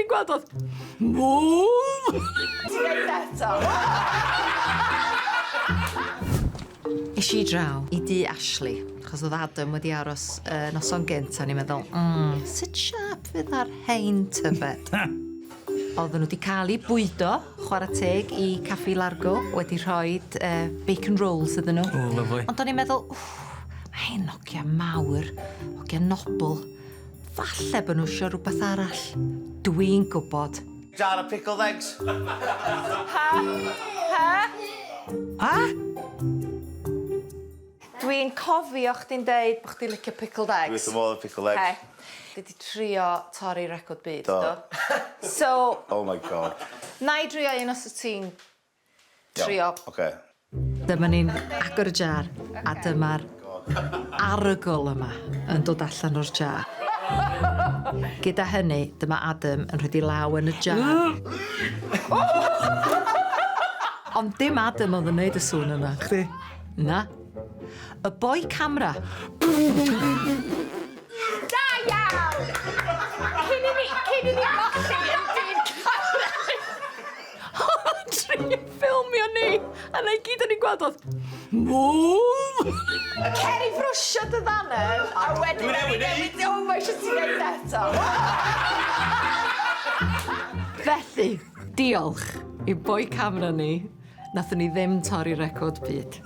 i'n gweld oedd... Move! Ti'n neud eto? Es i draw i dŷ Ashley, achos oedd Adam wedi aros y noson gynt, a o'n i'n meddwl, mm, sut siâp fydd ar hein tybed? Oedden nhw wedi cael eu bwydo, chwarae teg, i Caffi Largo, wedi rhoi uh, bacon rolls iddyn nhw. O, lyfli. Ond o'n i'n meddwl, wff, mae hein hogia mawr, hogia nobl. Falle bod nhw eisiau rhywbeth arall. Dwi'n gwybod. Jar of pickled eggs. Ha? Ha? Ha? Dwi'n cofio chdi'n deud bo' chdi licio pickled eggs. Dwi wrth fy modd efo pickled eggs. Oce. Dwi 'di trio torri record byd, Do. do? So... Oh my God. 'Nai drio un os wt ti'n trio. Iawn, oce. Dyma ni'n agor y jar, a dyma'r arogl yma yn dod allan o'r jar. Gyda hynny, dyma Adam yn rhoi 'i law yn y jar. Ond dim Adam oedd yn neud y sŵn yna. Chdi? Na. Y boi camera. Da iawn! Cyn i ni, cyn i ni golli y dyn camera. Oedd o'n trio ffilmio ni, a 'na i gyd o'n i'n gweld oedd Move! Cer i frwsio dy ddannedd, a wedyn Dwi nawn ni newydd neud. newid... O, mae eisiau ti neud eto. Felly, diolch i boi camera ni, nathon ni ddim torri record byd.